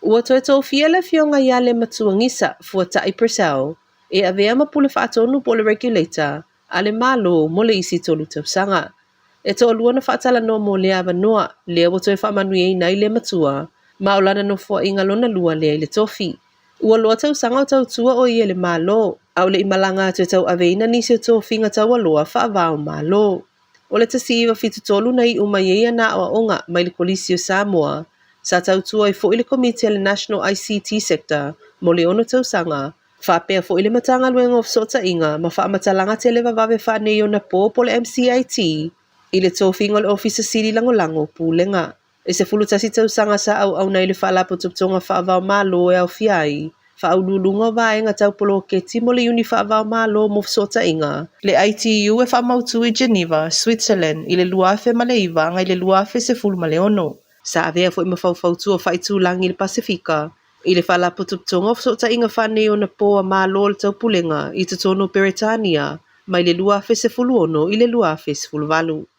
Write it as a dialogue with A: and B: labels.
A: Ua toe tofia le Afioga ia Lematua Gisa Fuatai Purcell e avea ma Pule Faatonu po o le Regulator a le Malo mo le isi 3 tausaga. E toalua na faatalanoa mo lea avanoa, lea ua toe faamanuiaina ai Lematua, ma o lana nofoaiga lona lua lea i le tofi. Ua loa tausaga o tautua o ia i le Malo, a o le i malaga atu e tauaveina nisi o tofiga taualoa faava o Malo. O le 1973 na iu mai ai ana aoaoga mai le Kolisi o Samoa, sa tautua ai foi i le Komiti a le National ICT Sector mo le 6 tausaga, faapea foi le Matagaluega o Fesootaiga ma Faamatalaga Televavave Faaneionapo po o le MCIT i le tofiga o le Ofisa Sili Lagolago o Pulega. E 11 tausaga sa auauna ai i le Faalapotopotoga Faava o Malo e aofia ai Faauluuluga o Vaega Tau Poloketi mo le Iuni Faava o Malo mo Fesootaiga, le ITU e faamautu i Geneva, Switzerland i le 2009 agai le 2016. Sa avea foi ma faufautua faaitulagi i le Pasefika i le Faalapotopotoga o Fesootaiga Faaneionapo a Malo o le Taupulega i totonu o Peretania mai le 2016 i le 2018.